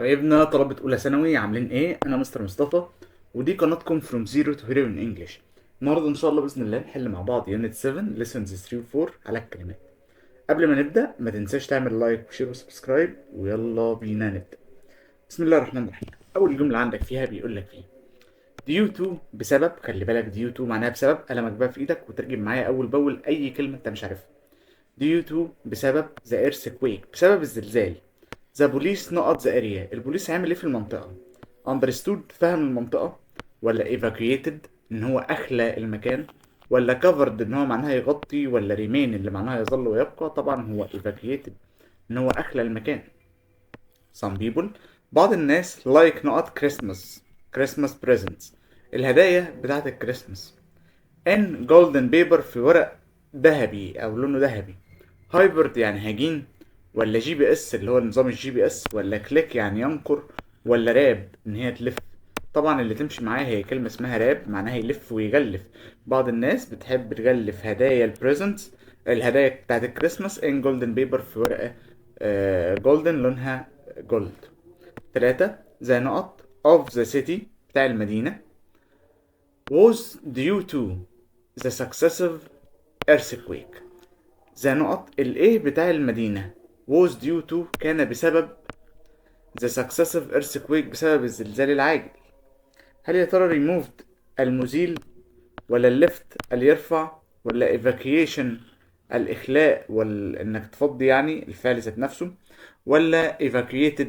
حبايبنا طلبة أولى ثانوي، عاملين إيه؟ أنا مستر مصطفى، ودي قناتكم From Zero to Hero in English. النهاردة إن شاء الله بإذن الله نحل مع بعض unit 7 lessons 3 و 4 على الكلمات. قبل ما نبدأ ما تنساش تعمل like و share و subscribe، ويلا بينا نبدأ. بسم الله الرحمن الرحيم. أول جملة عندك فيها بيقول لك فيها due to بسبب. خلي بالك، due to معناها بسبب. قلمك بقى في إيدك وترجم معايا أول بأول أي كلمة أنت مش عارفها. due to بسبب the earthquake، بسبب الزلزال. the police نقط the area، البوليس عامل ايه في المنطقة؟ understood فهم المنطقة، ولا evacuated ان هو اخلى المكان، ولا covered ان هو معناها يغطي، ولا remain اللي معناها يظل ويبقى؟ طبعا هو evacuated ان هو اخلى المكان. some people بعض الناس like نقط Christmas، Christmas presents الهدايا بتاعت الكريسماس، in golden paper في ورق ذهبي او لونه ذهبي. hybrid يعني هجين، ولا GPS اللي هو نظام ال GPS، ولا click يعني ينقر، ولا wrap ان هي تلف؟ طبعا اللي تمشي معاها هي كلمة اسمها wrap، معناها يلف ويغلف. بعض الناس بتحب تغلف هدايا ال presents، الهدايا بتاعت الكريسماس، in golden paper في ورقة golden لونها gold. تلاتة، the نقط of the city بتاع المدينة was due to the successive earthquake. the نقط الايه بتاع المدينة was due to كان بسبب the successive earthquake بسبب الزلزال العاجل. هل يا ترى removed المزيل، ولا lift اللي يرفع، ولا evacuation الإخلاء ولا إنك تفضي يعني الفعل ذات نفسه، ولا evacuated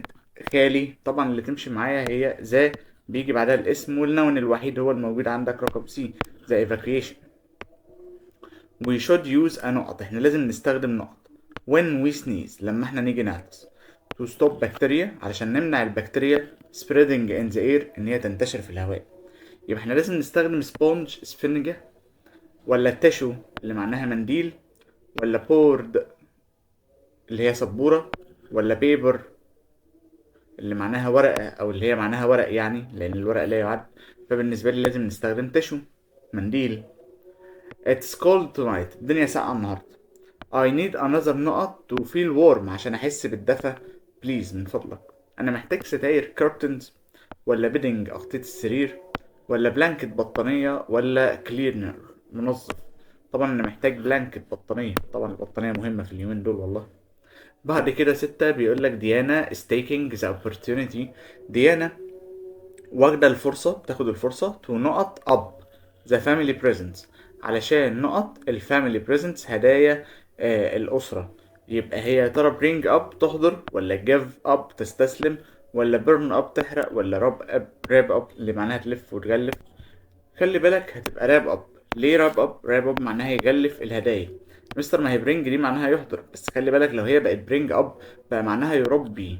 خالي؟ طبعا اللي تمشي معايا هي the بيجي بعدها الاسم وال noun الوحيد هو الموجود عندك رقم C، the evacuation. we should use a نقط، احنا لازم نستخدم نقط when we sneeze لما احنا نيجي نعطس، to stop bacteria علشان نمنع البكتيريا spreading in the air ان هي تنتشر في الهواء. يبقى احنا لازم نستخدم sponge اسفنجة، ولا tissue اللي معناها منديل، ولا board اللي هي سبورة، ولا paper اللي معناها ورقة أو اللي هي معناها ورق يعني، لأن الورق لا يعد. فبالنسبة لي لازم نستخدم tissue منديل. It's cold tonight، الدنيا ساقعة النهاردة. I need another نقط to feel warm عشان أحس بالدفى. please من فضلك. أنا محتاج ستاير curtains، ولا bedding أغطية السرير، ولا blanket بطانية، ولا cleaner منظف؟ طبعا أنا محتاج blanket بطانية. طبعا البطانية مهمة في اليومين دول والله. بعد كده 6 بيقول لك ديانا is taking the opportunity، ديانا واخدة الفرصة، بتاخد الفرصة، to نقط up the family presents علشان نقط ال family presents هدايا الأسرة. يبقى هي يا ترى bring up تحضر، ولا give up تستسلم، ولا burn up تحرق، ولا wrap up، wrap up اللي معناها تلف وتغلف؟ خلي بالك، هتبقى wrap up. ليه wrap up؟ wrap up معناها يغلف الهدايا. مستر، ما هي bring دي معناها يحضر. بس خلي بالك، لو هي بقت bring up بقى معناها يربي،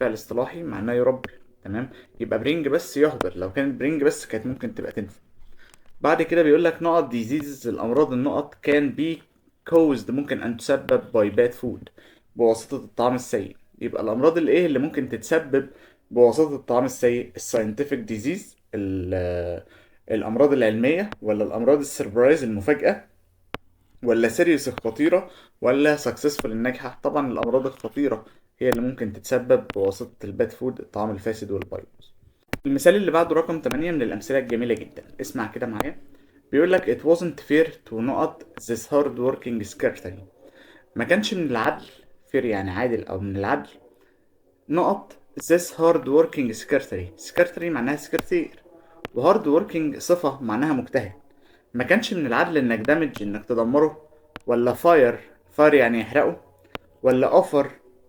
فعل اصطلاحي معناه يربي، تمام؟ يبقى bring بس يحضر. لو كانت bring بس كانت ممكن تبقى تنفع. بعد كده بيقول لك نقط diseases الامراض النقط can be caused ممكن ان تسبب by bad food بواسطة الطعام السيء. يبقى الامراض الايه اللي ممكن تتسبب بواسطة الطعام السيء؟ ال scientific disease الامراض العلمية، ولا الامراض ال surprise المفاجأة، ولا serious الخطيرة، ولا successful الناجحة؟ طبعا الامراض الخطيرة هي اللي ممكن تتسبب بواسطة ال bad food، الطعام الفاسد والبايظ. المثال اللي بعده رقم 8 من الأمثلة الجميلة جدا. اسمع كده معايا، بيقول لك it wasn't fair to نقط this hard working secretary، ما كانش من العدل، fair يعني عادل أو من العدل، نقط this hard working secretary. secretary معناها سكرتير، و hard working صفة معناها مجتهد. ما كانش من العدل انك damage انك تدمره، ولا fire، fire يعني يحرقه، ولا offer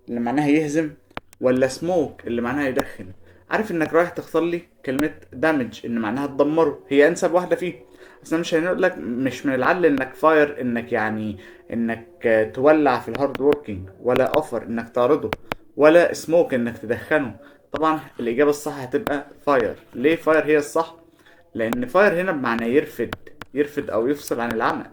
اللي معناها يهزم، ولا سموك اللي معناها يدخن؟ عارف انك رايح تختار لي كلمة damage ان معناها تدمره، هي انسب واحدة فيه. اصل مش هنقول لك مش من العدل انك fire انك يعني انك تولع في ال hard working، ولا offer انك تعرضه، ولا سموك انك تدخنه. طبعا الاجابة الصح هتبقى fire. ليه fire هي الصح؟ لان fire هنا بمعنى يرفد، يرفد او يفصل عن العمل.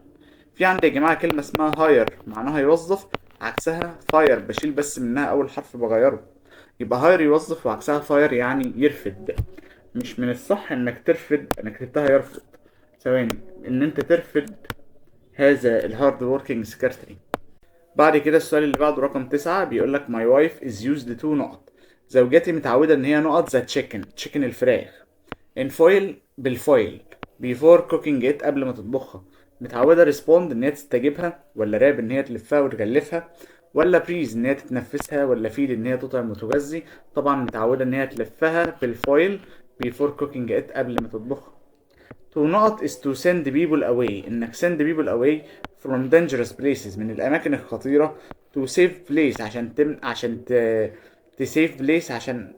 في عندي يا جماعة كلمة اسمها hire معناها يوظف، عكسها fire، بشيل بس منها اول حرف بغيره. يبقى hire يوظف وعكسها fire يعني يرفد. مش من الصح انك ترفد، انا كتبتها يرفض، ثواني، ان انت ترفد هذا ال hard working secretary. بعد كده السؤال اللي بعده رقم 9 بيقول لك my wife is used to نقط. زوجتي متعودة ان هي نقط the chicken، chicken الفراخ، in foil بال foil، before cooking it قبل ما تطبخها. متعودة respond ان هي تستجيبها، ولا wrap ان هي تلفها وتغلفها، ولا breathe ان هي تتنفسها، ولا feed ان هي تطعم وتغذي. طبعا متعودة ان هي تلفها بال foil before cooking it قبل ما تطبخها. To نقط is to send people away، انك send people away from dangerous places من الاماكن الخطيرة، to safe place عشان تم عشان ت to safe place عشان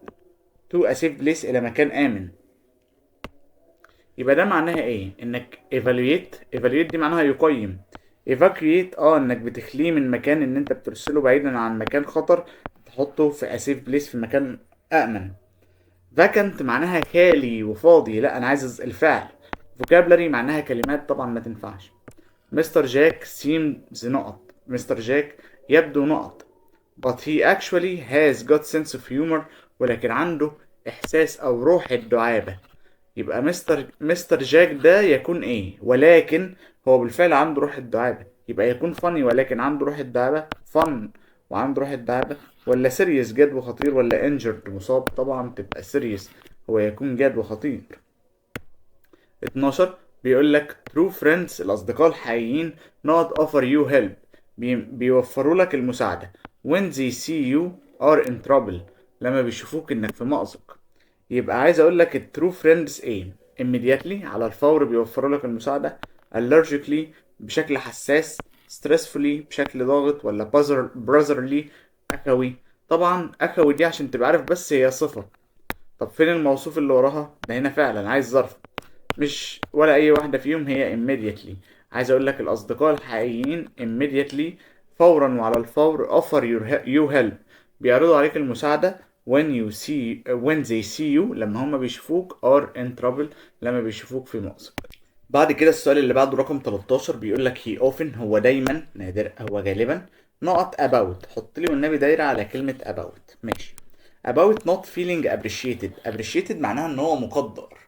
to a safe place الى مكان امن. يبقى ده معناها ايه؟ انك evaluate، evaluate دي معناها يقيم. evacuate انك بتخليه من مكان، ان انت بترسله بعيدا عن مكان خطر، تحطه في a safe place في مكان امن. vacant معناها خالي وفاضي، لا انا عايز الفعل. vocabulary معناها كلمات، طبعا ما تنفعش. Mister Jack seems نقط، مستر جاك يبدو نقط، but he actually has got sense of humor، ولكن عنده إحساس أو روح الدعابة. يبقى مستر جاك ده يكون إيه؟ ولكن هو بالفعل عنده روح الدعابة، يبقى يكون funny ولكن عنده روح الدعابة، fun وعنده روح الدعابة، ولا serious جاد وخطير، ولا injured مصاب. طبعا تبقى serious، هو يكون جاد وخطير. 12 بيقول لك true friends الأصدقاء الحقيقيين نقط offer you help، بيوفروا لك المساعدة when they see you are in trouble، لما بيشوفوك انك في مأزق. يبقى عايز اقول لك ال true friends ايه؟ immediately على الفور بيوفروا لك المساعدة، allergically بشكل حساس، stressfully بشكل ضاغط، ولا brotherly أخوي. طبعا أخوي دي عشان تبقى عارف بس هي صفة. طب فين الموصوف اللي وراها؟ ده هنا فعلا عايز ظرف، مش ولا اي واحدة فيهم هي immediately. عايز اقول لك الاصدقاء الحقيقيين immediately فورا وعلى الفور offer you help، بيعرضوا عليك المساعدة when you see when they see you لما هما بيشوفوك are in trouble، لما بيشوفوك في مأزق. بعد كده السؤال اللي بعده رقم 13 بيقول لك he often هو دايما، نادر هو غالبا، نقط about، حط لي والنبي دايرة على كلمة about. ماشي، about not feeling appreciated، appreciated معناها ان هو مقدر،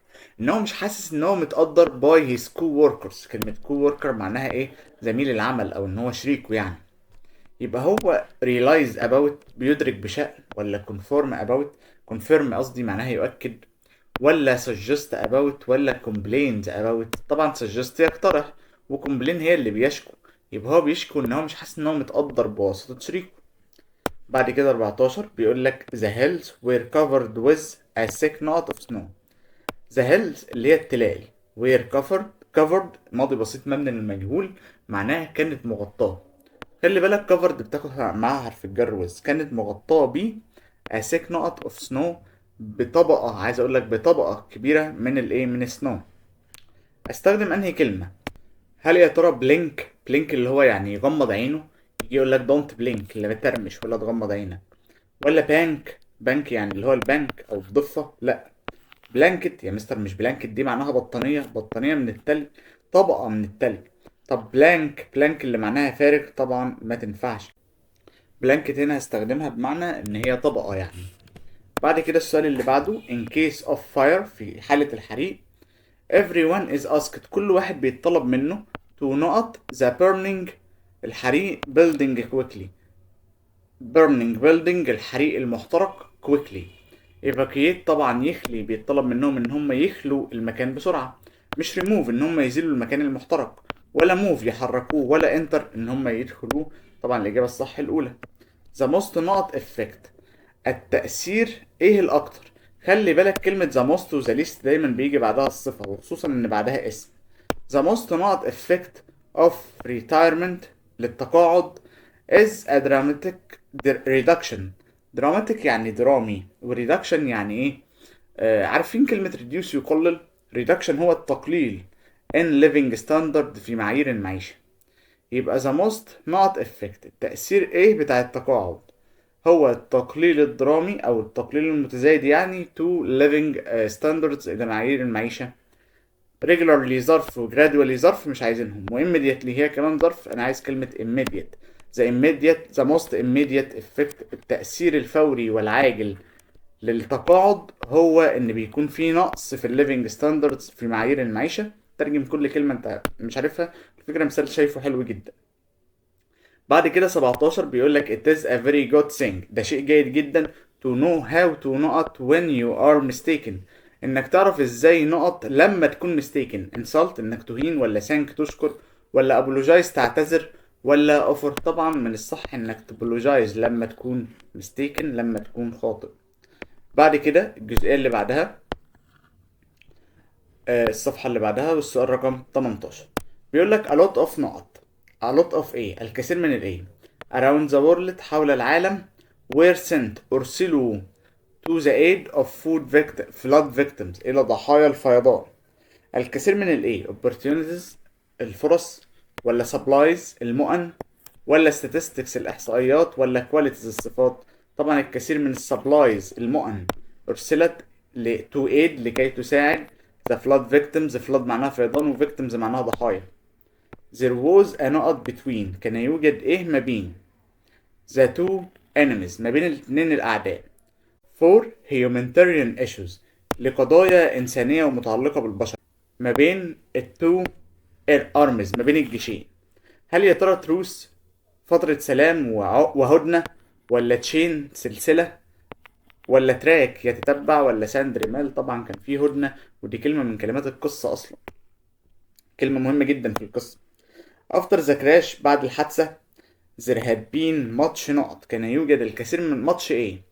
ان هو مش حاسس ان هو متقدر by his co-workers. كلمة co-worker معناها ايه؟ زميل العمل او ان هو شريكه يعني. يبقى هو realize about بيدرك بشأن، ولا confirm about، confirm قصدي معناها يؤكد، ولا suggest about، ولا complains about. طبعا suggest يقترح، و complain هي اللي بيشكو، يبقى هو بيشكو ان هو مش حاسس ان هو متقدر بواسطة شريكه. بعد كده 14 بيقول لك the hills were covered with a thick نقط of snow. the hills اللي هي التلال، were covered، covered ماضي بسيط مبني للمجهول معناها كانت مغطاة. خلي بالك covered بتاخد معاها حرف الجر with، كانت مغطاة ب a thick نقط of snow، بطبقة، عايز اقول لك بطبقة كبيرة من الايه؟ من snow. استخدم انهي كلمة؟ هل يا ترى blink؟ blink اللي هو يعني يغمض عينه، يجي يقول لك don't blink اللي بترمش ولا تغمض عينك، ولا bank؟ bank يعني اللي هو البنك او الضفة، لا. blanket يا مستر مش blanket دي معناها بطانية، بطانية من التلج، طبقة من التلج. طب blank، blank اللي معناها فارغ، طبعا ما تنفعش. blanket هنا هستخدمها بمعنى ان هي طبقة يعني. بعد كده السؤال اللي بعده in case of fire في حالة الحريق everyone is asked كل واحد بيتطلب منه to نقط the burning الحريق building quickly، burning building الحريق المحترق quickly. evacuate طبعا يخلي، بيطلب منهم ان هم يخلوا المكان بسرعة، مش remove ان هم يزيلوا المكان المحترق، ولا move يحركوه، ولا enter ان هم يدخلوه. طبعا الإجابة الصح الأولى. the most نقط effect التأثير ايه الأكتر؟ خلي بالك كلمة the most و the least دايما بيجي بعدها الصفة، وخصوصا ان بعدها اسم. the most نقط effect of retirement للتقاعد is a dramatic reduction. dramatic يعني درامي، و reduction يعني ايه؟ عارفين كلمة reduce يقلل، reduction هو التقليل in living standard في معايير المعيشة. يبقى the most نقط effect التأثير ايه بتاع التقاعد؟ هو التقليل الدرامي او التقليل المتزايد يعني to living standards الى معايير المعيشة. regularly ظرف و gradually ظرف مش عايزينهم، و immediately هي كمان ظرف، انا عايز كلمة immediate. the immediate the most immediate effect التأثير الفوري والعاجل للتقاعد هو ان بيكون في نقص في ال living standards في معايير المعيشة. ترجم كل كلمة انت مش عارفها، الفكرة مثال شايفه حلو جدا. بعد كده 17 بيقول لك it is a very good thing ده شيء جيد جدا to know how to نقط when you are mistaken، انك تعرف ازاي نقط لما تكون mistaken. insult انك تهين، ولا thank تشكر، ولا apologize تعتذر، ولا offer. طبعا من الصح انك ت apologize لما تكون mistaken، لما تكون خاطئ. بعد كده الجزئية اللي بعدها، الصفحة اللي بعدها والسؤال رقم 18 بيقول لك a lot of نقط، a lot of ايه، الكثير من الايه، around the world حول العالم، were sent أرسلوا، to the aid of flood victims إلى ضحايا الفيضان. الكثير من الايه، opportunities الفرص، ولا supplies المؤن، ولا statistics الإحصائيات، ولا qualities الصفات. طبعا الكثير من ال supplies المؤن أرسلت to aid لكي تساعد the flood victims. flood معناها فيضان و victims معناها ضحايا. there was a نقط between، كان يوجد ايه ما بين the two enemies، ما بين الاثنين الأعداء، for humanitarian issues لقضايا إنسانية ومتعلقة بالبشر، ما بين ال two armies ما بين الجيشين. هل يا ترى truce فترة سلام وهدنة، ولا chain سلسلة، ولا track يتتبع، ولا sand رمال؟ طبعا كان فيه هدنة، ودي كلمة من كلمات القصة أصلا، كلمة مهمة جدا في القصة. After the crash بعد الحادثة، there had been much نقط، كان يوجد الكثير من much ايه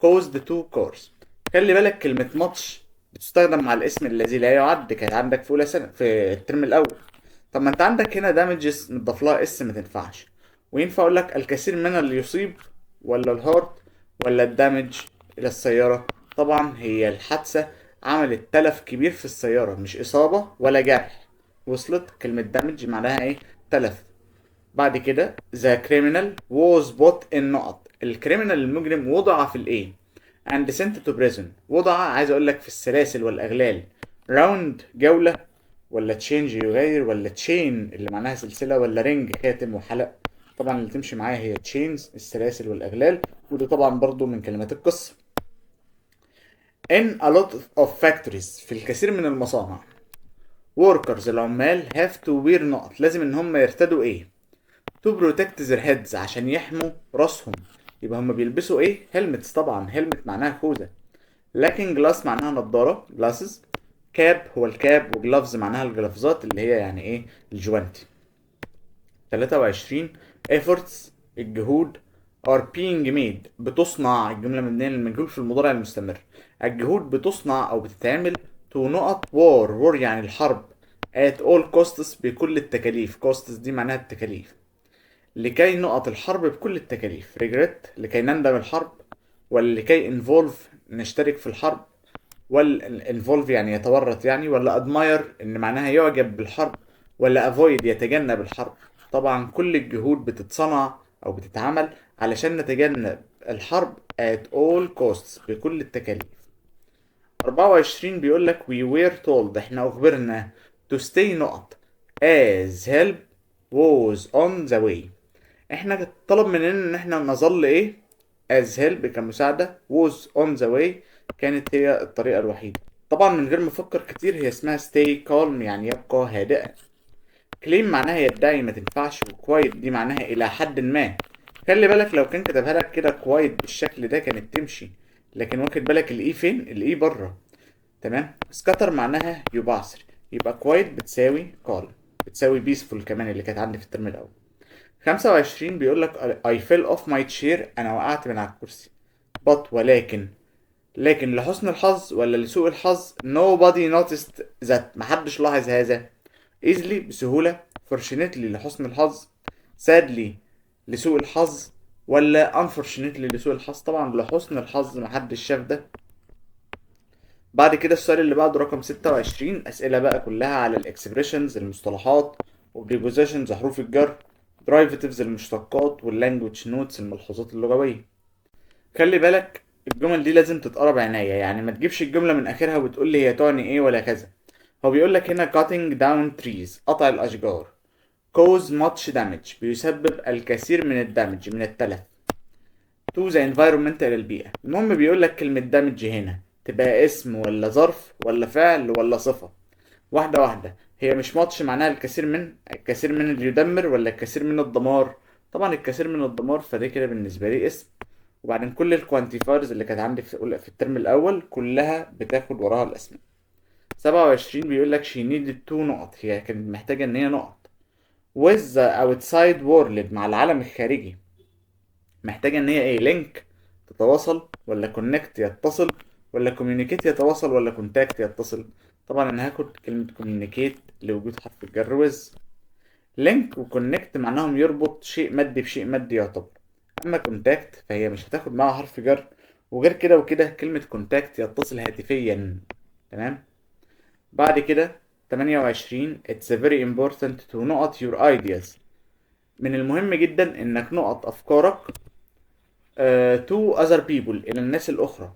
caused to cars. خلي بالك كلمة much بتستخدم مع الاسم الذي لا يعد، كانت عندك في أولى سنة في الترم الأول. طب ما انت عندك هنا damages متضاف لها s ما تنفعش، وينفع اقول لك الكثير من اللي يصيب، ولا ال hurt، ولا ال damage الى السيارة. طبعا هي الحادثة عملت تلف كبير في السيارة، مش إصابة ولا جرح. وصلت؟ كلمة damage معناها ايه؟ تلف. بعد كده the criminal was put in نقط، ال criminal المجرم وضع في الايه and sent to prison، وضع عايز اقول لك في السلاسل والاغلال. round جولة، ولا change يغير، ولا chain اللي معناها سلسلة، ولا ring خاتم وحلق. طبعا اللي تمشي معايا هي chains السلاسل والاغلال، ودي طبعا برضو من كلمات القصة. in a lot of factories في الكثير من المصانع، workers العمال have to wear نقط، لازم ان هم يرتدوا ايه to protect their heads عشان يحموا راسهم. يبقى هم بيلبسوا ايه؟ helmets. طبعا helmet معناها خوذة، لكن glass معناها نظارة glasses، cap هو الكاب، و gloves معناها الجلافزات اللي هي يعني ايه الجوانتي. 23 efforts الجهود are being made بتصنع، الجملة مبنية للمجهول في المضارع المستمر، الجهود بتصنع أو بتتعمل to نقط war، war يعني الحرب، at all costs بكل التكاليف، costs دي معناها التكاليف، لكي نقط الحرب بكل التكاليف. regret لكي نندم الحرب، ولا لكي involve نشترك في الحرب، ولا involve يعني يتورط يعني، ولا admire ان معناها يعجب بالحرب، ولا avoid يتجنب الحرب. طبعا كل الجهود بتتصنع او بتتعمل علشان نتجنب الحرب at all costs بكل التكاليف. 24 بيقول لك we were told احنا اخبرنا to stay نقط as help was on the way، احنا طلب مننا ان احنا نظل ايه as help كمساعدة was on the way كانت هي الطريقة الوحيدة. طبعا من غير ما افكر كتير هي اسمها stay calm يعني يبقى هادئا. claim معناها يدعي ما تنفعش، و quite دي معناها الى حد ما. خلي بالك لو كان كتبها لك كده quite بالشكل ده كانت تمشي، لكن واخد بالك ال e فين؟ ال e بره. تمام. scatter معناها يبعثر، يبقى quiet بتساوي calm بتساوي peaceful كمان اللي كانت عندي في الترم الاول. 25 بيقول لك I fell off my chair انا وقعت من على الكرسي، but ولكن، لكن لحسن الحظ ولا لسوء الحظ nobody noticed that محدش لاحظ هذا. easily بسهولة، fortunately لحسن الحظ، sadly لسوء الحظ، ولا unfortunately لسوء الحظ. طبعا لحسن الحظ محدش شاف ده. بعد كده السؤال اللي بعده رقم 26، أسئلة بقى كلها على ال expressions المصطلحات، و prepositions حروف الجر، derivatives المشتقات، وال language notes الملحوظات اللغوية. خلي بالك الجمل دي لازم تتقرا بعناية، يعني ما تجيبش الجملة من آخرها وتقول لي هي تعني ايه ولا كذا. هو بيقول لك هنا cutting down trees قطع الأشجار cause much damage بيسبب الكثير من ال damage من التلف to the environment إلى البيئة. المهم بيقول لك كلمة damage هنا تبقى اسم ولا ظرف ولا فعل ولا صفة؟ واحدة واحدة. هي مش much معناها الكثير من، الكثير من اللي يدمر ولا الكثير من الدمار؟ طبعا الكثير من الدمار، فده كده بالنسبة لي اسم. وبعدين كل ال quantifiers اللي كانت عندي في الترم الاول كلها بتاخد وراها الاسماء. 27 بيقول لك she needed to نقط، هي كانت محتاجة ان هي نقط with the outside world مع العالم الخارجي. محتاجة ان هي ايه؟ link تتواصل، ولا connect يتصل، ولا communicate يتواصل، ولا contact يتصل؟ طبعا انا هاخد كلمة communicate لوجود حرف الجر with. link و connect معناهم يربط شيء مادي بشيء مادي يعتبر، اما contact فهي مش هتاخد معاها حرف جر، وغير كده وكده كلمة contact يتصل هاتفيا. تمام. بعد كده 28 it's very important to نقط your ideas، من المهم جدا انك نقط افكارك to other people الى الناس الاخرى،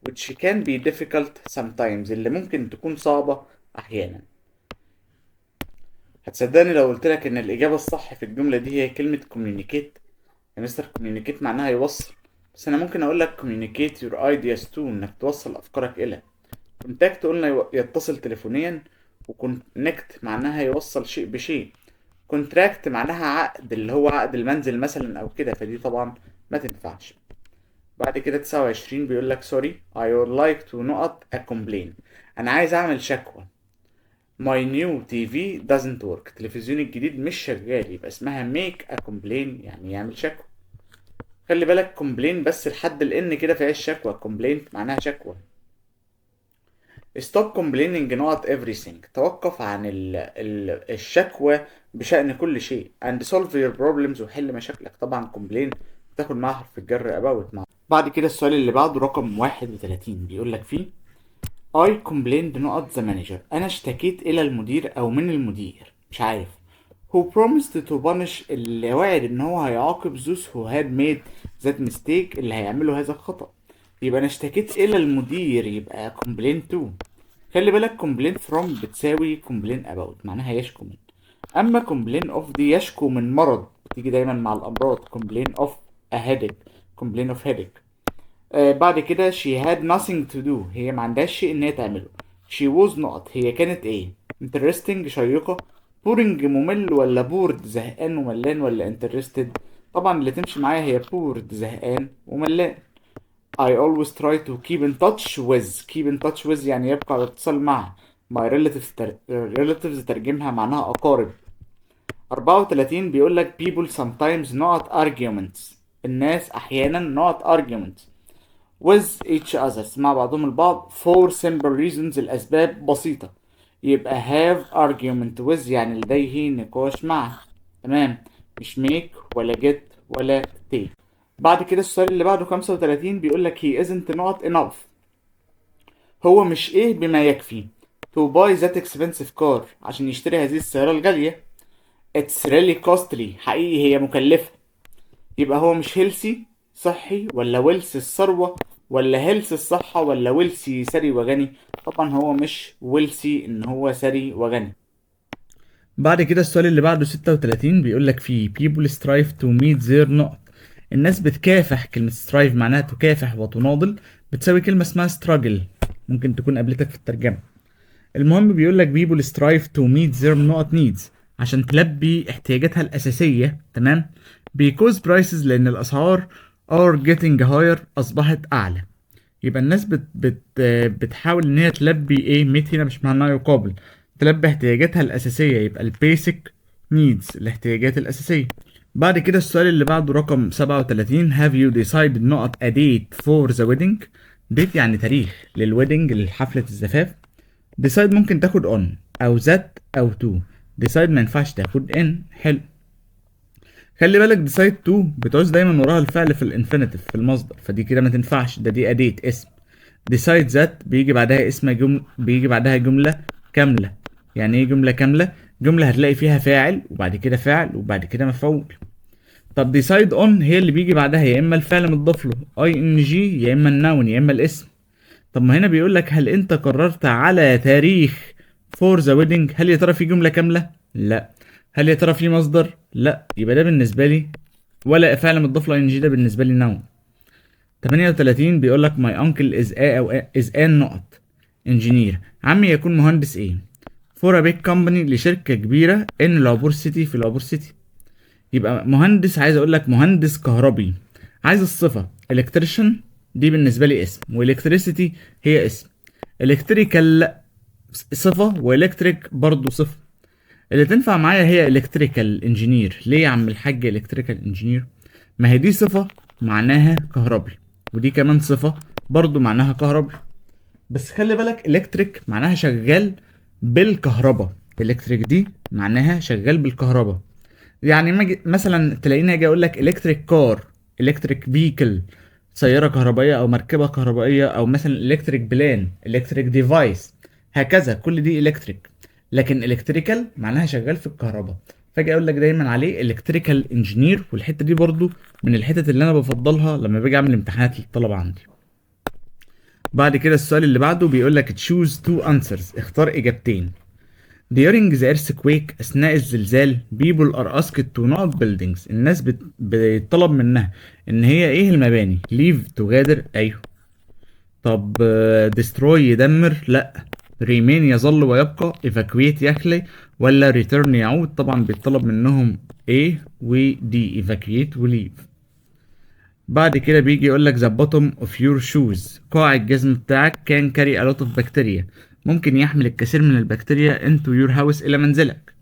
which can be difficult sometimes اللي ممكن تكون صعبة احيانا. هتصدقني لو قلت لك ان الاجابة الصح في الجملة دي هي كلمة communicate؟ يا مستر communicate معناها يوصل، بس انا ممكن اقول لك communicate your ideas to، انك توصل افكارك الى. contact قلنا يتصل تليفونيا، و connect معناها يوصل شيء بشيء. contract معناها عقد اللي هو عقد المنزل مثلا او كده، فدي طبعا ما تنفعش. بعد كده 29 بيقول لك sorry I would like to نقط a complaint، انا عايز اعمل شكوى. My new TV doesn't work، التلفزيون الجديد مش شغال، يبقى اسمها make a complaint يعني يعمل شكوى. خلي بالك complain بس لحد الان كده فيها الشكوى، complaint معناها شكوى. stop complaining نقط everything، توقف عن ال الشكوى بشأن كل شيء، and solve your problems وحل مشاكلك. طبعا complain تاخد معاها حرف الجر about مع. بعد كده السؤال اللي بعده رقم 31 بيقول لك فيه I complained نقط the manager، أنا اشتكيت إلى المدير أو من المدير مش عارف، who promised to punish اللي وعد إن هو هيعاقب those who had made that mistake اللي هيعملوا هذا الخطأ. يبقى أنا اشتكيت إلى المدير يبقى complain to. خلي بالك complain from بتساوي complain about معناها يشكو من، أما complain of دي يشكو من مرض، بتيجي دايما مع الأمراض، complain of a headache، complain of headache. بعد كده she had nothing to do، هي ما عندهاش شيء ان هي تعمله. she was نقط، هي كانت ايه؟ interesting شيقة، boring ممل، ولا bored زهقان وملان، ولا interested؟ طبعا اللي تمشي معايا هي bored زهقان وملان. I always try to keep in touch with، keep in touch with يعني يبقى على اتصال مع my relatives، relatives ترجمها معناها أقارب. 34 بيقول لك people sometimes نقط arguments، الناس أحيانا نقط arguments with each others مع بعضهم البعض for simple reasons الأسباب بسيطة. يبقى have argument with يعني لديه نقاش مع، تمام، مش make ولا get ولا take. بعد كده السؤال اللي بعده 35 بيقول لك he isn't نقط enough، هو مش ايه بما يكفي to buy that expensive car عشان يشتري هذه السيارة الغالية. it's really costly حقيقي هي مكلفة. يبقى هو مش healthy صحي، ولا wealth الثروة، ولا health الصحة، ولا wealthy ثري وغني؟ طبعا هو مش wealthy ان هو ثري وغني. بعد كده السؤال اللي بعده 36 بيقول لك فيه people strive to meet their نقط، الناس بتكافح، كلمة strive معناها تكافح وتناضل، بتساوي كلمة اسمها struggle، ممكن تكون قابلتك في الترجمة. المهم بيقول لك people strive to meet their نقط needs عشان تلبي احتياجاتها الأساسية، تمام، because prices لأن الأسعار are getting higher أصبحت أعلى. يبقى الناس بت بت بتحاول إن هي تلبي إيه؟ meet هنا مش معناها يقابل، تلبي احتياجاتها الأساسية، يبقى ال basic needs الاحتياجات الأساسية. بعد كده السؤال اللي بعده رقم 37 have you decided نقط a date for the wedding، date يعني تاريخ، لل wedding لحفلة الزفاف. decide ممكن تاخد on أو that أو to، decide ما ينفعش تاخد in. حلو، خلي بالك decide to بتعوز دايما وراها الفعل في ال infinitive في المصدر، فدي كده ما تنفعش، ده دي a date اسم. decide that بيجي بعدها اسم بيجي بعدها جملة كاملة. يعني ايه جملة كاملة؟ جملة هتلاقي فيها فاعل وبعد كده فعل وبعد كده مفعول. طب decide on هي اللي بيجي بعدها يا اما الفعل متضاف له ing يا اما ال noun يا اما الاسم. طب ما هنا بيقول لك هل انت قررت على تاريخ for the wedding؟ هل يا ترى في جملة كاملة؟ لا. هل يا ترى في مصدر؟ لا. يبقى ده بالنسبة لي ولا فعل متضاف له ing، ده بالنسبة لي noun. 38 بيقول لك my uncle is a او is an نقط engineer، عمي يكون مهندس ايه for a big company لشركة كبيرة in العبور city في العبور city. يبقى مهندس، عايز اقول لك مهندس كهربي، عايز الصفة. electrician دي بالنسبة لي اسم، و electricity هي اسم، electrical صفة و electric برضو صفة. اللي تنفع معايا هي electrical engineer. ليه يا عم الحاج electrical engineer؟ ما هي دي صفة معناها كهربي، ودي كمان صفة برضو معناها كهربي، بس خلي بالك electric معناها شغال بالكهرباء، electric دي معناها شغال بالكهرباء. يعني مثلا تلاقيني اجي اقول لك electric car، electric vehicle، سيارة كهربائية او مركبة كهربائية، او مثلا electric plane، electric device، هكذا، كل دي electric. لكن electrical معناها شغال في الكهرباء، فاجي اقول لك دايما عليه electrical engineer. والحتة دي برضو من الحتت اللي انا بفضلها لما باجي اعمل امتحانات للطلبة عندي. بعد كده السؤال اللي بعده بيقول لك choose two answers، اختار اجابتين. During the earthquake، أثناء الزلزال، people are asked to not buildings، الناس بيطلب منها إن هي إيه المباني. leave تغادر، أيوه. طب destroy يدمر، لأ. remain يظل ويبقى، evacuate يخلي، ولا return يعود. طبعا بيطلب منهم A و D، evacuate و leave. بعد كده بيجي يقول لك the bottom of your shoes، قاع الجزم بتاعك، can carry a lot of bacteria، ممكن يحمل الكثير من البكتيريا، into your house، إلى منزلك.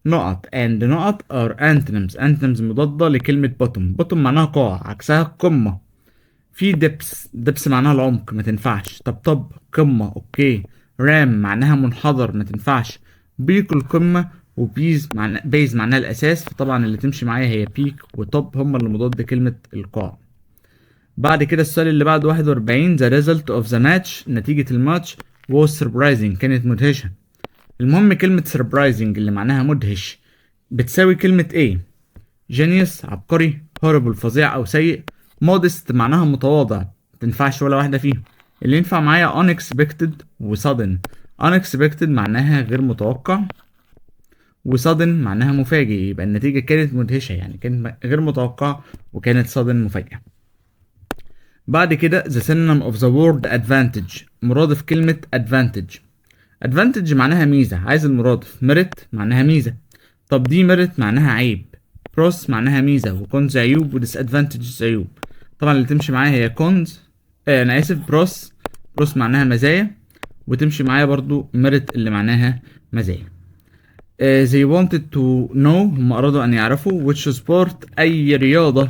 نقط and نقط are antonyms، antonyms مضادة لكلمة bottom. bottom معناها قاع، عكسها قمة. في depth، depth معناها العمق، ما تنفعش. طب top قمة، okay. ramp معناها منحدر، ما تنفعش. peak القمة، و base معنى base معناها الأساس، فطبعا اللي تمشي معايا هي peak و top، هما اللي مضاد كلمة القاع. بعد كده السؤال اللي بعده 41، the result of the match، نتيجة الماتش، was surprising، كانت مدهشة. المهم كلمة surprising اللي معناها مدهش بتساوي كلمة ايه؟ genius عبقري، horrible فظيع أو سيء، modest معناها متواضع. متنفعش ولا واحدة فيهم. اللي ينفع معايا unexpected و sudden. unexpected معناها غير متوقع، و sudden معناها مفاجئ، يبقى النتيجة كانت مدهشة يعني كانت غير متوقعة وكانت sudden مفاجئة. بعد كده the synonym of the word advantage، مرادف كلمة advantage. advantage معناها ميزة، عايز المرادف. merit معناها ميزة، طب demerit معناها عيب، pros معناها ميزة، و cons عيوب، و disadvantages عيوب. طبعا اللي تمشي معايا هي cons، انا اسف، pros. pros معناها مزايا، وتمشي معايا برضو merit اللي معناها مزايا. They wanted to know، هم أرادوا أن يعرفوا، which sport، أي رياضة،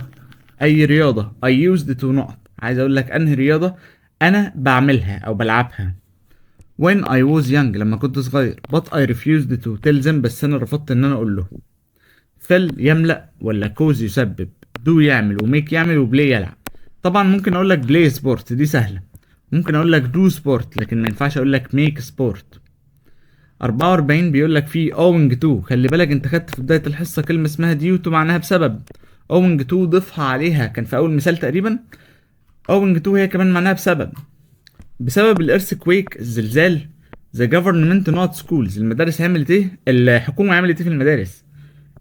أي رياضة، I used to نقط، عايز أقول لك أنهي رياضة أنا بعملها أو بلعبها، when I was young، لما كنت صغير، but I refused to tell them، بس أنا رفضت إن أنا أقول لهم. fill يملأ، ولا cause يسبب، do يعمل، و make يعمل، و play يلعب. طبعا ممكن أقول لك play sport، دي سهلة، ممكن أقول لك do sport، لكن ما ينفعش أقول لك make sport. 44 بيقول لك في owing to، خلي بالك انت خدت في بداية الحصة كلمة اسمها due to معناها بسبب، owing to ضيفها عليها، كان في أول مثال تقريبا. owing to هي كمان معناها بسبب. بسبب ال earthquake الزلزال، the government not schools، المدارس عملت ايه؟ الحكومة عملت ايه في المدارس؟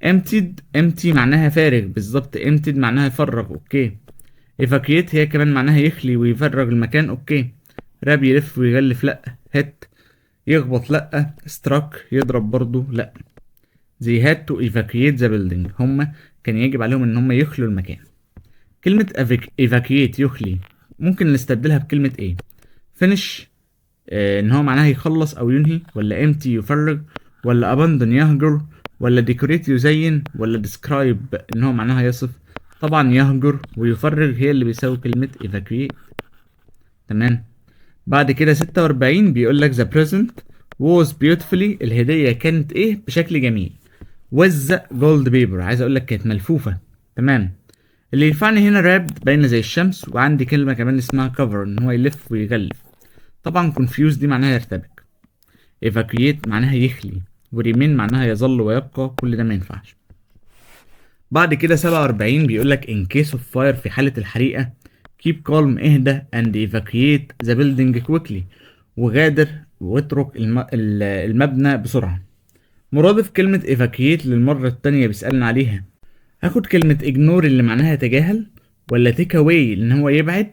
emptied، empty معناها فارغ بالظبط، emptied معناها يفرغ، okay. evacuate هي كمان معناها يخلي ويفرغ المكان، okay. wrap يلف ويغلف، لا. hit يخبط، لا. struck يضرب برضو، لا. they had to evacuate the building، هم كان يجب عليهم ان هم يخلوا المكان. كلمة evacuate يخلي ممكن نستبدلها بكلمة ايه؟ finish ان هو معناها يخلص او ينهي، ولا empty يفرغ، ولا abandon يهجر، ولا decorate يزين، ولا describe ان هو معناها يصف. طبعا يهجر ويفرغ هي اللي بيساوي كلمة evacuate، تمام. بعد كده 46 بيقول لك the present was beautifully، الهدية كانت ايه بشكل جميل، with gold paper، عايز اقول لك كانت ملفوفة، تمام. اللي ينفعني هنا wrapped باينة زي الشمس، وعندي كلمة كمان اسمها cover ان هو يلف ويغلف. طبعا confuse دي معناها يرتبك، evacuate معناها يخلي، و remain معناها يظل ويبقى، كل ده ما ينفعش. بعد كده 47 بيقول لك in case of fire، في حالة الحريقة، keep calm اهدى، and evacuate the building quickly، وغادر واترك المبنى بسرعة. مرادف كلمة evacuate للمرة التانية بيسألنا عليها. هاخد كلمة ignore اللي معناها يتجاهل، ولا take away ان هو يبعد،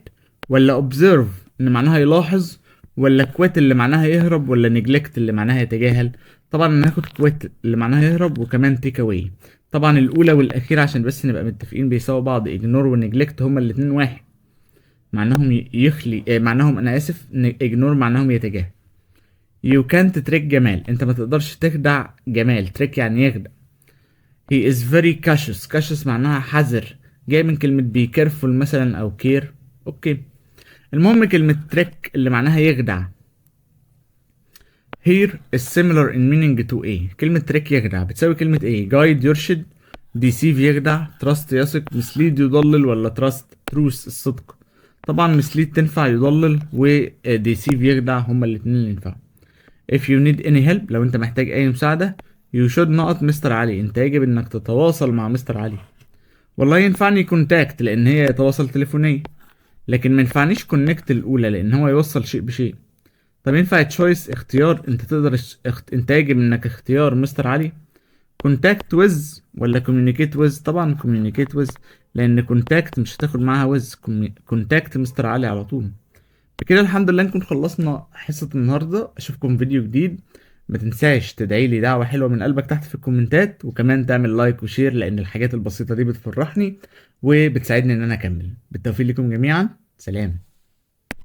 ولا observe ان معناها يلاحظ، ولا quit اللي معناها يهرب، ولا neglect اللي معناها يتجاهل. طبعا انا هاخد quit اللي معناها يهرب وكمان take away. طبعا الاولى والاخيره عشان بس نبقى متفقين بيساووا بعض، ignore و neglect هما الاتنين واحد. معناهم يخلي، معناهم انا اسف، ignore معناهم يتجاهل. You can't trick جمال، انت ما تقدرش تخدع جمال، trick يعني يخدع. He is very cautious، cautious معناها حذر، جاي من كلمة be careful مثلا او care. okay، المهم كلمة trick اللي معناها يخدع. Here is similar in meaning to ايه؟ كلمة trick يخدع بتساوي كلمة ايه؟ guide يرشد، deceive يخدع، trust يثق، mislead يضلل، ولا trust truth الصدق؟ طبعا mislead تنفع يضلل، و deceive يخدع، هما الاتنين اللي ينفعوا. If you need any help، لو انت محتاج اي مساعدة، you should نقط مستر علي، انت يجب انك تتواصل مع مستر علي. والله ينفعني contact لان هي يتواصل تليفونيا، لكن ما ينفعنيش connect الاولى لان هو يوصل شيء بشيء. طب ينفع choice اختيار، انت تقدر انت يجب انك اختيار مستر علي. contact with ولا communicate with؟ طبعا communicate with، لان contact مش هتاخد معاها with، contact مستر علي على طول. بكده الحمد لله نكون خلصنا حصة النهاردة. اشوفكم فيديو جديد. ما تنساش تدعي لي دعوة حلوة من قلبك تحت في الكومنتات، وكمان تعمل like و share لان الحاجات البسيطة دي بتفرحني وبتساعدني ان انا اكمل. بالتوفيق لكم جميعا، سلام.